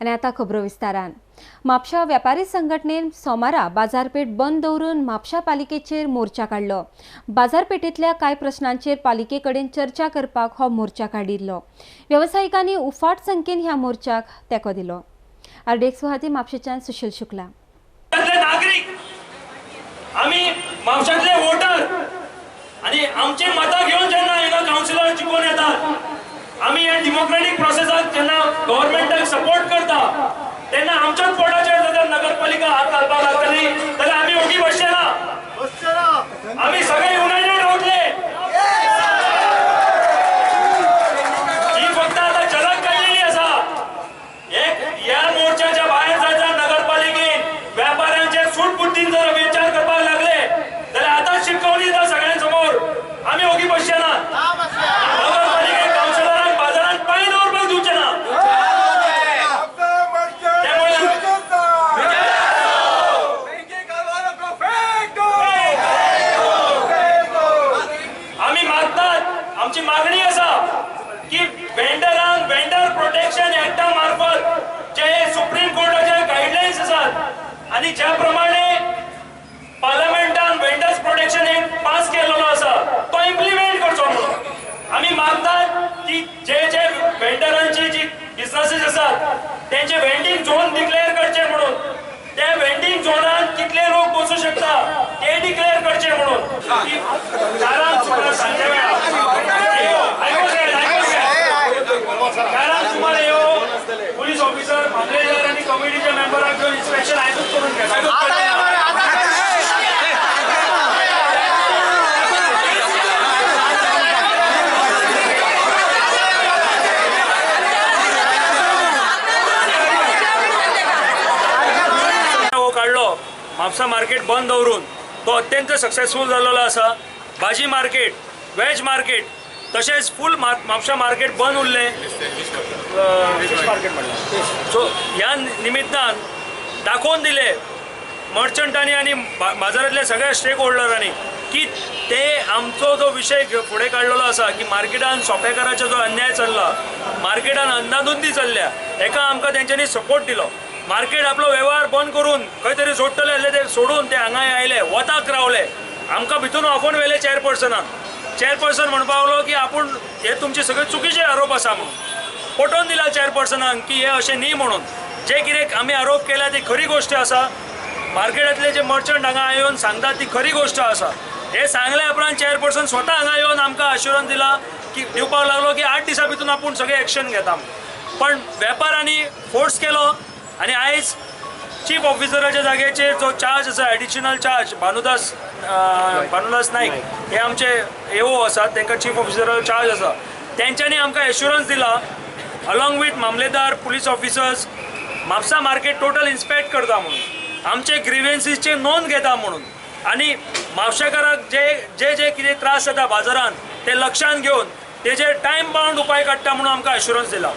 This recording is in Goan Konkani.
आनी आतां खबरो विस्तारान. म्हापशा व्यापारी संघटनेन सोमारा बाजारपेठ बंद दवरून म्हापशा पालिकेचेर मोर्चा काडलो. बाजारपेठेंतल्या कांय प्रश्नांचेर पालिके कडेन चर्चा करपाक हो मोर्चा काडिल्लो. वेवसायिकांनी उफाट संख्येन ह्या मोर्चाक तेंको दिलो. आरडीएक्स खातीर म्हापशेच्यान सुशील शुक्ला. नागरीक आमी म्हापशांतले वोटर आनी आमची मतां घेवन जेन्ना हांगा कावन्सिलर जिखून येतात, आमी ह्या डेमोक्रेटीक प्रोसेसाक जेन्ना गव्हर्मेंटाक सपोर्ट करता तेन्ना आमच्याच पोटाचेर जर नगरपालिका हात घालपाक लागतली जाल्यार आमी ओगी बसचे ना. आमी सगळे युनायटेड रावतले. ही फक्त आतां झलक काडलेली आसा. ह्या मोर्चाच्या भायर जर नगरपालिकेन व्यापाऱ्यांचे सूट बुद्धीन जर विचार करपाक लागले जाल्यार आतांच शिटकावणी दिता सगळ्यां समोर, आमी ओगी बसचे ना. नगरपालिके कावन्सिलरांक बाजारांत पांय दवरपाक दिवचे ना. त्यामुळे आमी मागतात, आमची मागणी आसा की वेंडरांक वेंडर प्रोटेक्शन एक्टा मार्फत जे सुप्रीम कोर्टाचे गायडलायन्स आसात आनी ज्या प्रमाणे पार्लमेंटान वेंडर्स प्रोटेक्शन एक्ट पास केलेलो आसा तो इम्प्लिमेंट करचो म्हणून आमी मागतात की जे जे वेंडरांची जी बिझनसीस आसात तेंचे वेंडींग झोन डिक्लेअर करचे म्हणून, त्या वेंडींग झोनान कितले लोक बसूं शकता ते डिक्लेअर करचे म्हणून. की 4 सुमार सांजे वेळार 4 सुमार येवो पुलीस ऑफिसर मामलेदार आनी कमिटीच्या मेंबराक घेवन इन्स्पेक्शन आयजूच करून घेता. हो काडलो म्हापसा मार्केट बंद दवरून तो अत्यंत सक्सेसफूल जाल्लो आसा. भाजी मार्केट, वेज मार्केट तशेंच फूल म्हापसा मार्केट बंद उरलें. फिश मार्केट म्हणल्यार सो ह्या निमित्तान दाखोवन दिलें मर्चंटांनी आनी बाजारांतल्या सगळ्या स्टेक होल्डरांनी की ते आमचो जो विशय फुडें काडलेलो आसा की मार्केटान सोंपेकाराचो जो अन्याय चल्ला, मार्केटान अंदाधुंदी चल्ल्या, हेका आमकां तेंच्यांनी सपोर्ट दिलो. मार्केट आपलो वेव्हार बंद करून खंय तरी सोडटले आसले ते सोडून ते हांगा आयले, वताक रावले. आमकां भितून आफोवन व्हेले चेअरपर्सनाक. चेअरपर्सन म्हणपाक लागलो की आपूण हे तुमचे सगळे चुकीचे आरोप आसा म्हणून पटोवन दिला चेअरपर्सनाक की हे अशें न्ही म्हणून. जे कितें आमी आरोप केल्या ती खरी गोश्ट आसा. मार्केटांतले जे मर्चंट हांगा येवन सांगतात ती खरी गोश्ट आसा. हे सांगल्या उपरांत चेअरपर्सन स्वता हांगा येवन आमकां अश्युरन्स दिला की दिवपाक लागलो की 8 दिसां भितून आपूण सगळें एक्शन घेता. पण वेपारांनी फोर्स केलो आनी आयज चीफ ऑफिसराच्या जाग्याचेर जो चार्ज आसा, एडिशनल चार्ज भानुदास नायक हे आमचे एओ आसात, तांकां चीफ ऑफिसराचो चार्ज आसा. तेंच्यांनी आमकां एश्युरन्स दिला अलॉंग विथ मामलेदार, police officers, Mapusa market total inspect करता म्हणून, आमचे ग्रिव्हन्सीसचे नोंद घेता म्हणून आनी म्हापशेकाराक जे जे जे कितें त्रास जाता बाजारान ते लक्षांत घेवन तेजेर टायम बाउंड उपाय काडटा म्हणून आमकां एश्युरन्स दिला.